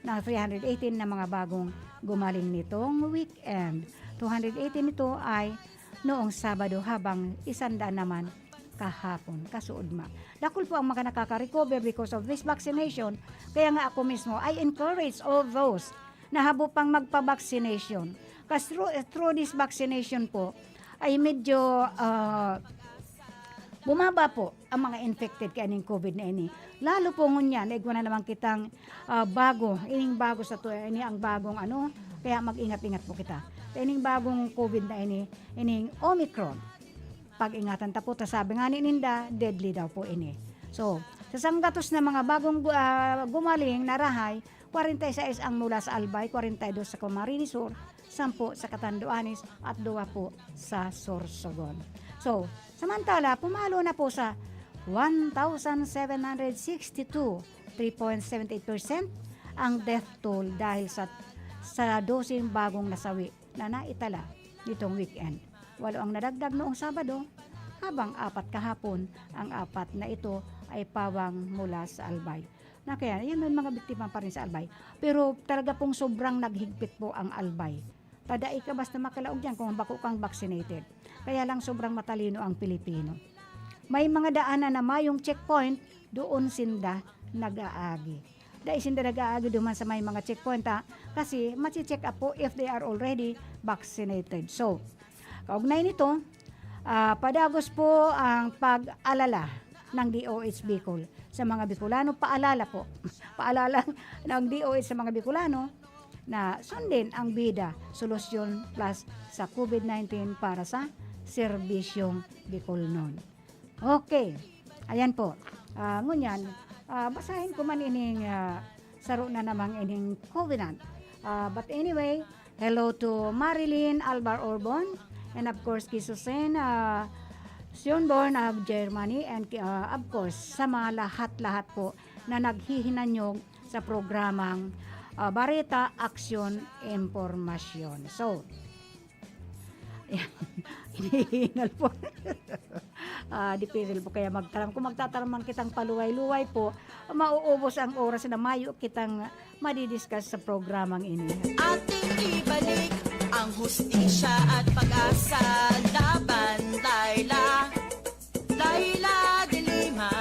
na three hundred eighteen na mga bagong gumaling nitong weekend. Two hundred eighteen nito ay noong Sabado, habang isandaan naman kahapon, kasuodma. Dakul po ang mga nakaka-recover because of this vaccination. Kaya nga ako mismo, I encourage all those na habo pang magpa-vaccination. Kasi through, through this vaccination po, ay medyo ah, bumaba po ang mga infected kaining COVID na ini. Lalo po ngunyan, igwa na naman kitang ah, bago, ining bago sa to, ini ang bagong ano, kaya mag-ingat-ingat po kita. Sa ining bagong COVID na ini, ining Omicron. Pag-ingatan ta po, ta sabi nga ni ninda, deadly daw po ini. So, sa sanggatos na mga bagong gu- ah, gumaling na rahay, kwarenta y seis ang mula sa Albay, kwarenta y dos sa Camarines Sur, sampu sa Catanduanes, at duwa po sa Sorsogon. So, samantala, pumalo na po sa one thousand seven hundred sixty-two, three point seven eight percent ang death toll dahil sa, sa doseng bagong nasawi na naitala nitong weekend. Walo ang nadagdag noong Sabado, habang apat kahapon ang apat na ito ay pawang mula sa Albay. Na kaya, yan may mga biktima pa rin sa Albay. Pero talaga pong sobrang naghigpit po ang Albay. Tadai ka basta makalaog diyan kung bako kang vaccinated. Kaya lang sobrang matalino ang Pilipino. May mga daanan na mayong checkpoint, doon sinda nag-aagi. Dai sinda nag-aagi duman sa may mga checkpoint, ha? Kasi mache-check up po if they are already vaccinated. So, kaugnay nito, ah, padagos po ang pag-alala ng D O H Bicol sa mga Bicolano. Paalala po, paalala ng D O H sa mga Bicolano na sundin ang bida, solusyon plus sa COVID nineteen para sa serbisyong Bicolnon. Okay. Ayan po. Ah, ngunyan, ah, basahin ko man ining ah, saro na namang ining covenant. Ah, but anyway, hello to Marilyn Alvar Orbon, and of course, kay Susan uh, Sionborn of Germany, and uh, of course, sa mga lahat-lahat po na naghihinanyog sa programang ah, Bareta, Aksyon, Impormasyon. So, hinihingal po. Ah, difícil po kaya magtaram. Kung magtataram man kitang paluway-luway po, mauubos ang oras na mayo kitang madidiscuss sa programang ini. Ating ibalik ang hustisya at pag-asa. Laban, Laila. Laila de Lima.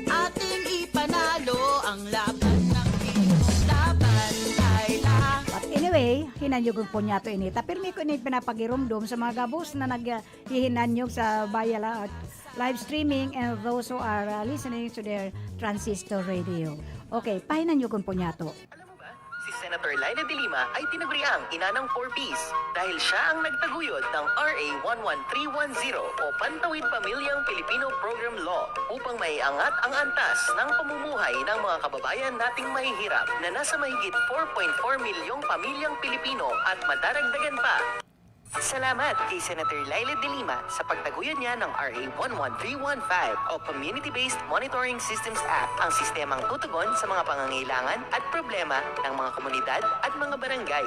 Ating ipanalo ang laban ng Pilipino. Laban, Laila. But anyway, hinanyogon po niya to ini. Ta pirmi ko ini pinapagiromdom sa mga gabos na naghihinanyog sa via la- live streaming and those who are uh, listening to their transistor radio. Okay, pahinanyogon po niya to. Alam mo ba? Si Senator Leila de Lima ay tinaguriang ina ng four Ps dahil siya ang nagtaguyod ng R A one one three one zero o Pantawid Pamilyang Pilipino Program Law upang maiangat ang antas ng pamumuhay ng mga kababayan nating mahihirap na nasa mahigit four point four milyong pamilyang Pilipino at madaragdagan pa. Salamat kay Senator Leila de Lima sa pagtaguyod niya ng R A one one three one five o Community-Based Monitoring Systems Act, ang sistemang tutugon sa mga pangangailangan at problema ng mga komunidad at mga barangay.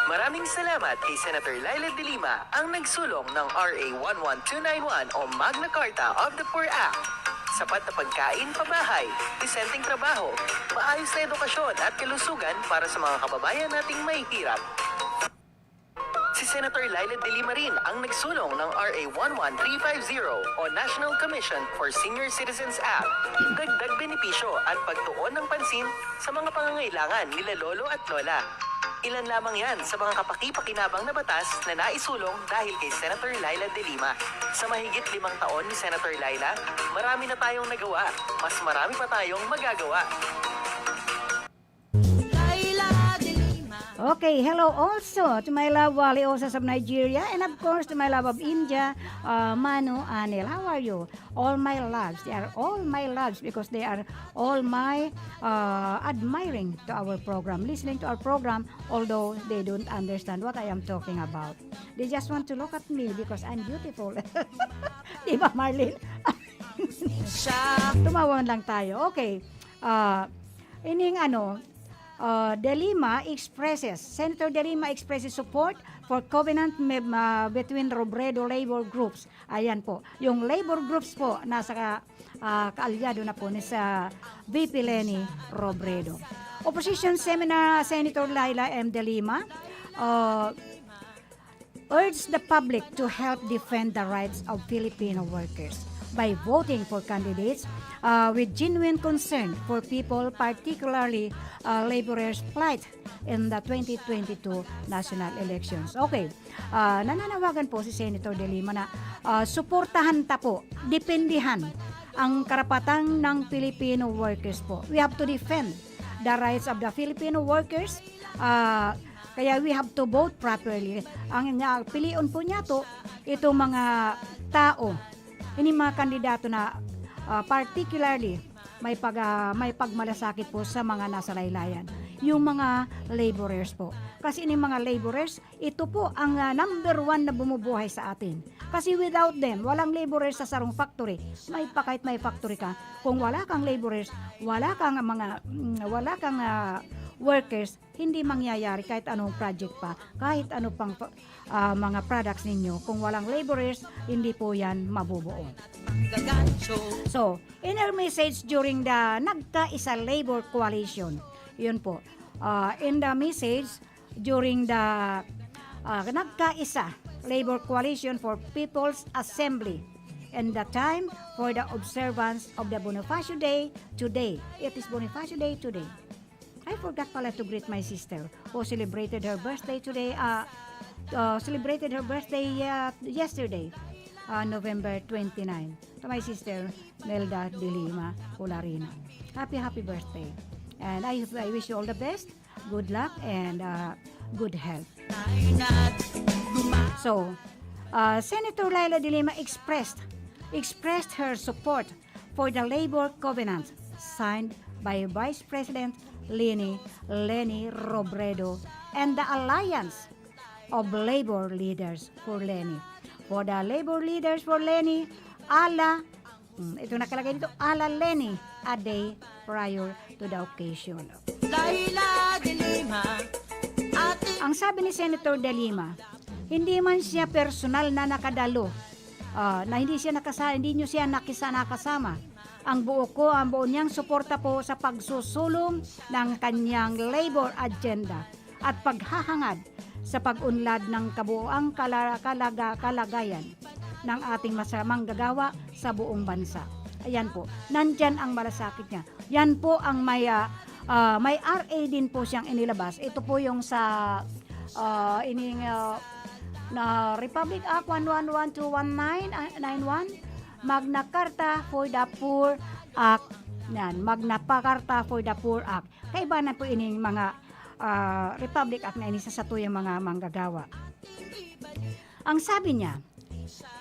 Maraming salamat kay Senator Leila de Lima, ang nagsulong ng R A one one two nine one o Magna Carta of the Poor Act. Sapat na pagkain, pabahay, desenteng trabaho, maayos na edukasyon at kalusugan para sa mga kababayan nating mahihirap. Si Senator Leila de Lima rin ang nagsulong ng R A one one three five zero o National Commission for Senior Citizens Act. Dagdag benepisyo at pagtuon ng pansin sa mga pangangailangan nila lolo at lola. Ilan lamang yan sa mga kapaki-pakinabang na batas na naisulong dahil kay Senator Leila de Lima. Sa mahigit limang taon ni Senator Leila, marami na tayong nagawa. Mas marami pa tayong magagawa. Laila de Lima. Okay, hello also to my love Wally Osas of Nigeria, and of course to my love of India, uh, Manu Anil. How are you? All my loves. They are all my loves because they are all my uh, admiring to our program, listening to our program, although they don't understand what I am talking about. They just want to look at me because I'm beautiful. Di ba, Marlene? Siya. Tumawa lang tayo. Okay. Ah, ining ano, ah, De Lima expresses, Senator De Lima expresses support for covenant me- ah, between Robredo labor groups. Ayan po. Yung labor groups po, nasa ka- ah, kaalyado na po ni sa V P Leni Robredo. Opposition seminar, Senator Leila M. De Lima, uh, urged the public to help defend the rights of Filipino workers by voting for candidates uh, with genuine concern for people, particularly uh, laborers' plight in the twenty twenty-two national elections. Okay, ah, nananawagan po si Senator De Lima na ah, suportahan ta po, dependihan ang karapatan ng Filipino workers po. We have to defend the rights of the Filipino workers. Ah, kaya we have to vote properly. Ang uh, pilion po niya to, itong mga tao, ini mga kandidato na ah, particularly may pag ah, may pagmalasakit po sa mga nasa laylayan, yung mga laborers po. Kasi ini mga laborers, ito po ang ah, number one na bumubuhay sa atin. Kasi without them, walang laborers sa sarong factory. May pa kahit may factory ka, kung wala kang laborers, wala kang mga mm, wala kang ah, workers, hindi mangyayari kahit anong project pa, kahit ano pang ah, mga products ninyo. Kung walang laborers, hindi po yan mabubuo. So, in her message during the Nagkaisa Labor Coalition, yun po, ah, in the message during the ah, Nagkaisa Labor Coalition for People's Assembly and the time for the observance of the Bonifacio Day today. It is Bonifacio Day today. I forgot pala to greet my sister who celebrated her birthday today, uh, uh, celebrated her birthday uh, yesterday, uh, November twenty-nine. To my sister, Melda de Lima Olarino. Happy, happy birthday. And I, I wish you all the best, good luck, and uh, good health. So, uh, Senator Leila de Lima expressed expressed her support for the Labor Covenant signed by Vice President Leni Leni Robredo and the Alliance of Labor Leaders for Leni. For the Labor Leaders for Leni, ala, hmm, ito nakalagay dito, ala Leni, a day prior to the occasion. Laila de Lima, ate. Ang sabi ni Senator De Lima, hindi man siya personal na nakadalo, ah, na hindi siya nakasa-, hindi niyo siya nakisa-, nakasama. Ang buo ko, ang buo niyang suporta po sa pagsusulong ng kanyang labor agenda at paghahangad sa pag-unlad ng kabuoang kala-, kalaga-, kalagayan ng ating masa-, manggagawa sa buong bansa. Ayan po, nandyan ang malasakit niya. Yan po ang may, ah, ah, may R A din po siyang inilabas. Ito po yung sa, ah, ining, ah, na Republic Act one one one two one nine, ah, nine one, Magna Carta for the Poor Act. Yan, Magna Pa-, Carta for the Poor Act. Kaiba na po ining mga, ah, Republic Act na ini sa satuyang mga manggagawa. Ang sabi niya,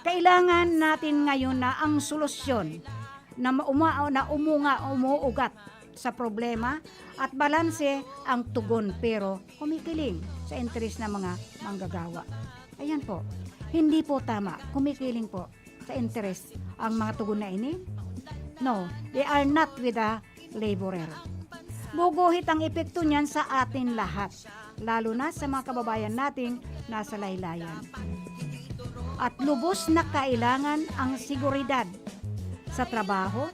kailangan natin ngayon na ang solusyon na mauma-, na umunga, umuugat sa problema at balanse ang tugon, pero kumikiling sa interes ng mga manggagawa. Ayan po. Hindi po tama. Kumikiling po sa interes ang mga tugon na ini. No, they are not with the laborer. Buguhit ang epekto niyan sa atin lahat, lalo na sa mga kababayan nating nasa laylayan. At lubos na kailangan ang seguridad sa trabaho,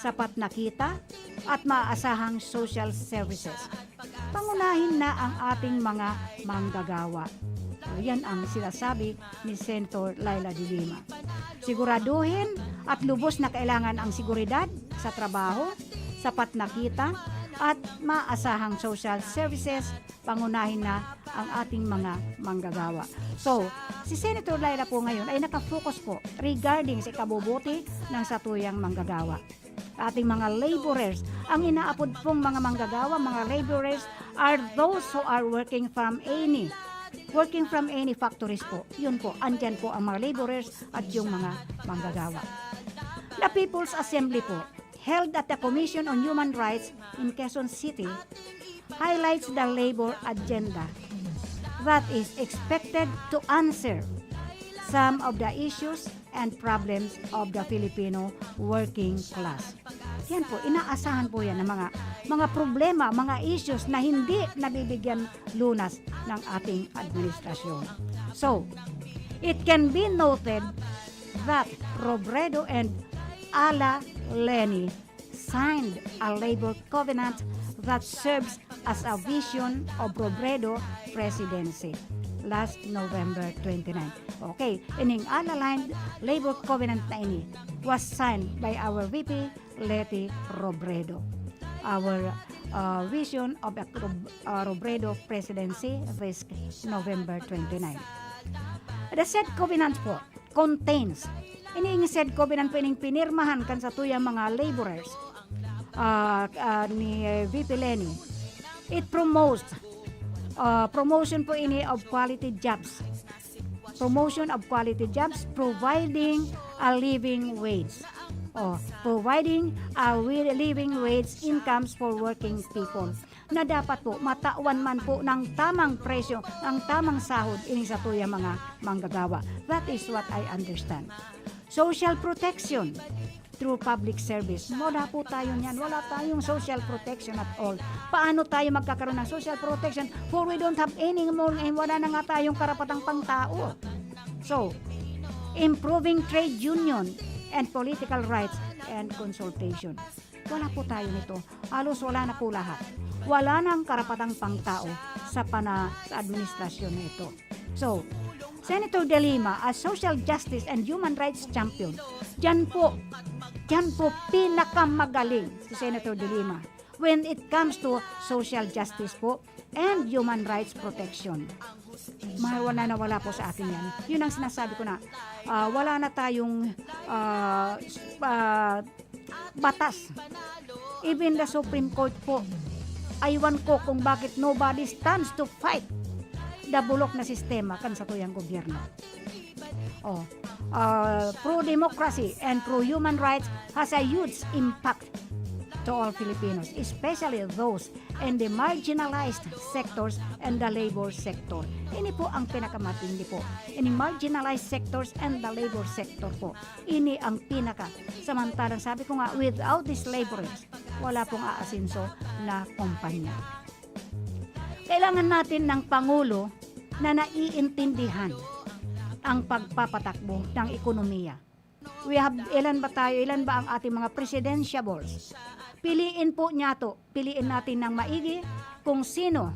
sapat na kita, at maasahang social services. Pangunahin na ang ating mga manggagawa. So, yan ang sinasabi ni Senator Leila de Lima. Siguraduhin at lubos na kailangan ang seguridad sa trabaho, sapat na kita, at maasahang social services, pangunahin na ang ating mga manggagawa. So, si Senator Leila po ngayon ay nakafocus po regarding sa ikabubuti ng satuyang manggagawa. Ating mga laborers, ang inaapod pong mga manggagawa, mga laborers are those who are working from any, working from any factories po. Yun po, andyan po ang mga laborers at yung mga manggagawa. The People's Assembly po, held at the Commission on Human Rights in Quezon City, highlights the labor agenda that is expected to answer some of the issues and problems of the Filipino working class. Yan po, inaasahan po yan ng mga, mga problema, mga issues na hindi nabibigyan lunas ng ating administrasyon. So, it can be noted that Robredo and Ala Leni signed a labor covenant that serves as a vision of Robredo presidency last November twenty-nine. Okay, ining unaligned labor covenant na ini was signed by our V P Leti Robredo. Our uh, vision of a Rob- uh, Robredo presidency this November twenty-nine. The said covenant po contains, ining said covenant po ining pinirmahan kan satuyang mga laborers uh, uh, ni V P Leni. It promotes uh, promotion po ini of quality jobs. Promotion of quality jobs, providing a living wage. Oh, providing a wi- living wage incomes for working people, na dapat po matawan man po ng tamang presyo, ng tamang sahod ini satuyang mga manggagawa. That is what I understand. Social protection through public service. Wala po tayo niyan. Wala tayong social protection at all. Paano tayo magkakaroon ng social protection for we don't have any more and wala na nga tayong karapatang pangtao? So, improving trade union and political rights and consultation. Wala po tayo nito. Halos wala na po lahat. Wala nang karapatang pangtao sa pana sa administrasyon na ito. So, Senator De Lima, as social justice and human rights champion, diyan po, diyan po pinakamagaling si Senator De Lima when it comes to social justice po and human rights protection. Wala na wala po sa atin yan. Yun ang sinasabi ko na uh, wala na tayong uh, uh, batas. Even the Supreme Court po, aywan ko kung bakit nobody stands to fight the bulok na sistema kan satuyang gobyerno. Oh, uh, pro-democracy and pro-human rights has a huge impact to all Filipinos, especially those in the marginalized sectors and the labor sector. Ini po ang pinakamatindi po. In the marginalized sectors and the labor sector po. Ini ang pinaka. Samantalang sabi ko nga, without these laborers, wala pong aasenso na kumpanya. Kailangan natin ng Pangulo na naiintindihan ang pagpapatakbo ng ekonomiya. We have, ilan ba tayo, ilan ba ang ating mga presidentiables? Piliin po niya to, piliin natin ng maigi kung sino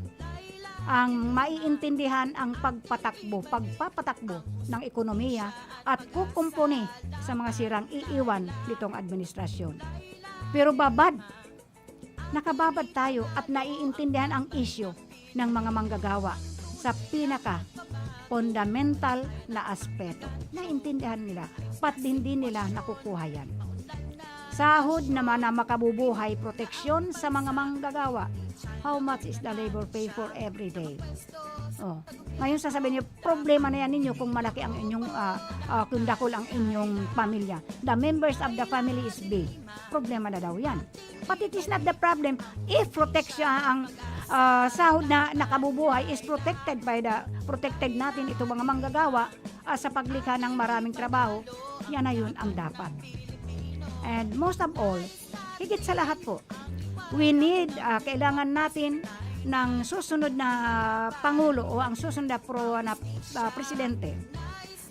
ang maiintindihan ang pagpatakbo, pagpapatakbo ng ekonomiya at kukumpuni sa mga sirang iiwan nitong administrasyon. Pero babad, nakababad tayo at naiintindihan ang isyu ng mga manggagawa sa pinaka fundamental na aspeto. Naintindihan nila, pat din din nila nakukuha yan. Sahod naman na makabubuhay, proteksyon sa mga manggagawa. How much is the labor pay for every day? Oh. Ngayon sasabihin niyo, problema na yan ninyo kung malaki ang inyong, ah, ah, kung dakul ang inyong pamilya. The members of the family is big. Problema na daw yan. But it is not the problem if protection ang ah, sahod na nakabubuhay is protected by the, protected natin ito mga manggagawa ah, sa paglikha ng maraming trabaho. Yan na yun ang dapat. And most of all, higit sa lahat po, we need, ah, kailangan natin ng susunod na Pangulo o ang susunod na pro na ah, presidente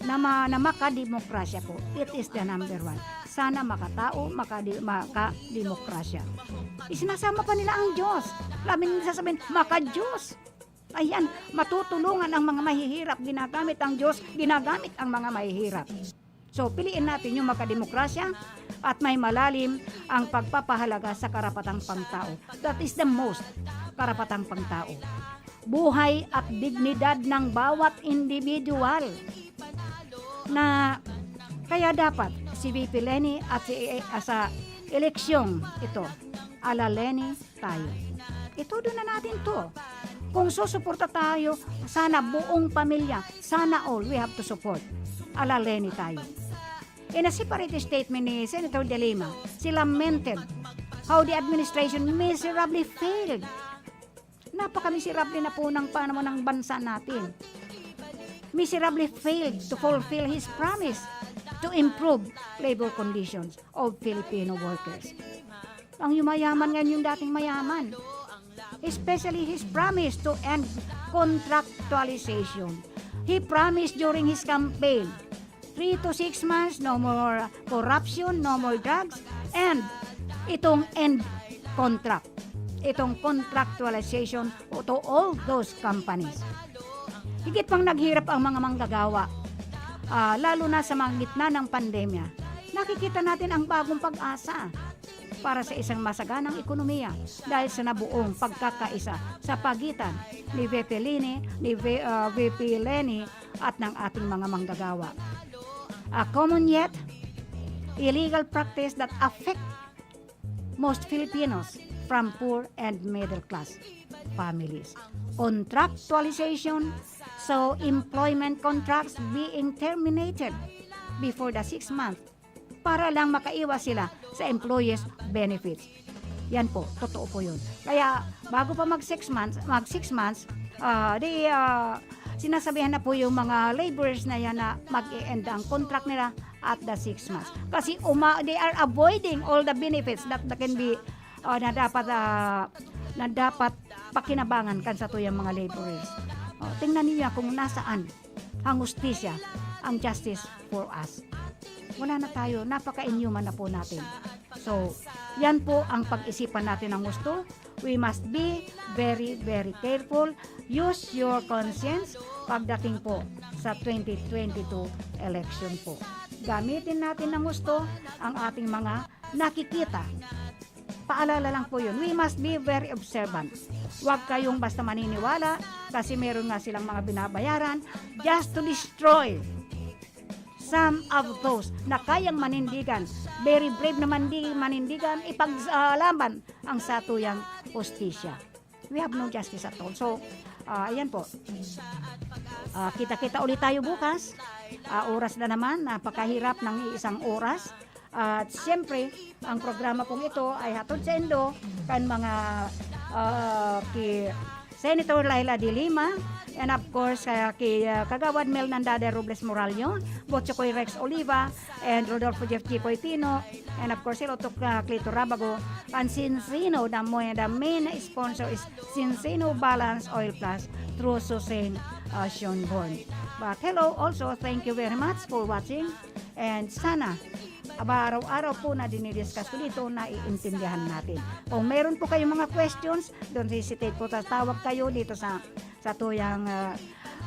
na, ma, na makademokrasya po. It is the number one. Sana makatao, makadi, makademokrasya. Isinasama pa nila ang Diyos. Labi nila sasabihin, maka-Diyos. Ayan, matutulungan ang mga mahihirap. Ginagamit ang Diyos, ginagamit ang mga mahihirap. So, piliin natin yung makademokrasya at may malalim ang pagpapahalaga sa karapatang pangtao. That is the most karapatang pangtao. Buhay at dignidad ng bawat individual na kaya dapat si V P Leni at si, ah, sa eleksyong ito, ala Leni tayo. Itodo na natin to. Kung susuporta tayo, sana buong pamilya, sana all, we have to support. Ala Leni tayo. In a separate statement ni Senator De Lima, she lamented how the administration miserably failed. Napakamiserable na po ng panahon ng bansa natin. Miserably failed to fulfill his promise to improve labor conditions of Filipino workers. Ang yumayaman ngayon yung dating mayaman. Especially his promise to end contractualization. He promised during his campaign, three to six months, no more corruption, no more drugs, and itong end contract, itong contractualization to all those companies. Higit pang naghirap ang mga manggagawa, ah, lalo na sa mga gitna ng pandemya. Nakikita natin ang bagong pag-asa para sa isang masaganang ekonomiya dahil sa nabuong pagkakaisa sa pagitan ni V P Leni, ni V-, ah, V P Leni at ng ating mga manggagawa. A common yet illegal practice that affect most Filipinos from poor and middle class families. Contractualization, so employment contracts being terminated before the six month para lang makaiwas sila sa employees' benefits. Yan po, totoo po yun. Kaya bago pa mag six months, mag six months, ah, di, ah, sinasabihan na po yung mga laborers na yan na mag-e-end ang contract nila at the six months. Kasi uma, they are avoiding all the benefits that, that can be, ah, na dapat, ah, na dapat pakinabangan kan satuyang mga laborers. Oh, tingnan niyo kung nasaan ang hustisya, ang justice for us. Wala na tayo, napaka-inhuman na po natin. So, yan po ang pag-isipan natin ng gusto. We must be very, very careful. Use your conscience pagdating po sa twenty twenty-two election po. Gamitin natin ng gusto ang ating mga nakikita. Paalala lang po yun. We must be very observant. Huwag kayong basta maniniwala kasi meron nga silang mga binabayaran just to destroy some of those na kayang manindigan. Very brave na mandi-, manindigan, ipaglaban ang satuyang hustisya. We have no justice at all. So, ah, ayan po. Ah, kita-kita ulit tayo bukas. Ah, oras na naman, napakahirap ng isang oras. At siyempre, ang programa pong ito ay hatod sa indo kan mga, ah, ki Senator Leila de Lima, and of course, ah, ki, ah, Kagawad Mel Nandada Robles Morallo, Botchokoy Rex Oliva, and Rodolfo Jeff Chicoy Tino, and of course, Hilotok, ah, Clito Rabago, and Cincino, the mo-, the main sponsor is Cincino Balance Oil Plus through Susing, ah, Schonborn. But hello, also, thank you very much for watching. And sana, aba, araw-araw po na dinidiscuss ko dito, naiintindihan natin. Kung meron po kayong mga questions, don't hesitate po, tatawag kayo dito sa, sa tuyang, ah,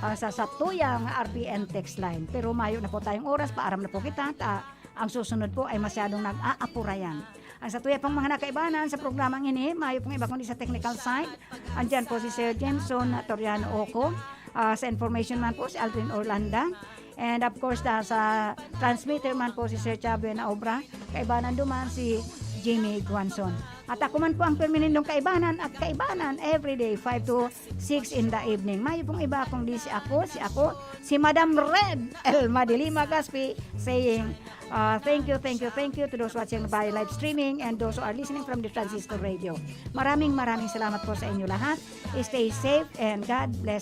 ah, sa, sa tuyang R P N text line. Pero mayo na po tayong oras, paaram na po kita. Ta, ang susunod po ay masyadong nag-aapura yan. Ang sa tuya pang mga nakaibanan sa programang ini, mayo pong iba kundi sa technical side. Andyan po si Sir Jameson Toriano Oco. Ah, sa information man po, si Aldrin Orlanda. And of course, da, sa transmitter man po, si Sir Chab Buenaobra. Kaibanan duman, si Jimmy Guanzon. At ako man po ang perminindong kaibanan at kaibanan everyday, five to six in the evening. Mayo pong iba kundi si ako, si ako, si Madam Red Elma de Lima Gaspi, saying, ah, thank you, thank you, thank you to those watching by live streaming and those who are listening from the Transistor Radio. Maraming, maraming salamat po sa inyo lahat. Stay safe and God bless